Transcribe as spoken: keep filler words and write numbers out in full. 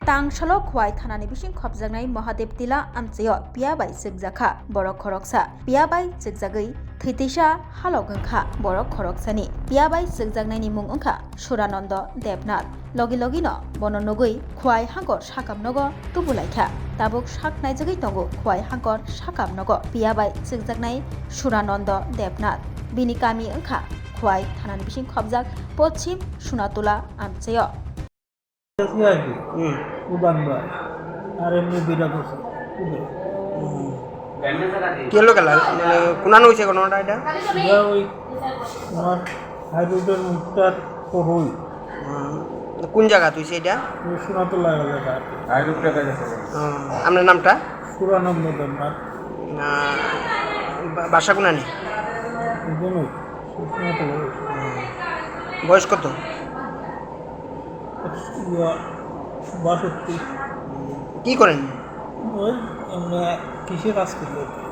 Tangsalo Khwai thanani bising khopjaknai Mahadev Tila amchaio piya bai chwkjakha borok khoroksa. Piya bai chwkjagwi thwitwisa halok wngkha borok khoroksani. Piya bai chwkjaknaini mung wngkha Surananda Debnath. Logi logino bono nugwi Khwai hangkor sakam nogo tubulaikha. Tabuk sak naijagwi tongo Khwai hangkor sakam nogo piya bai chwkjaknai Surananda Debnath. Bini kami wngkha Khwai thanani bising khopjak Pochim Sunatula amchaio. Kasi aji, Hmm. Uban bai. Are mui bira dosa. Uban. Hmm. Kelo kala, mane, kunano hoise kono ta eta? Siya oi, tomar high road er muktar koroi. Hmm. Kun jaga tui se eta? Oi Sunatula jaga. High road ta jaga. Hmm. Amnar nam ta? Surananda Debnath. Na, ba-, basa kunani? Ibono, Sunatula. Hmm. Boyos koto? ইয়া, বাষট্টি। কি করেন? ওই, আমরা কৃষি কাজ করি আর কি।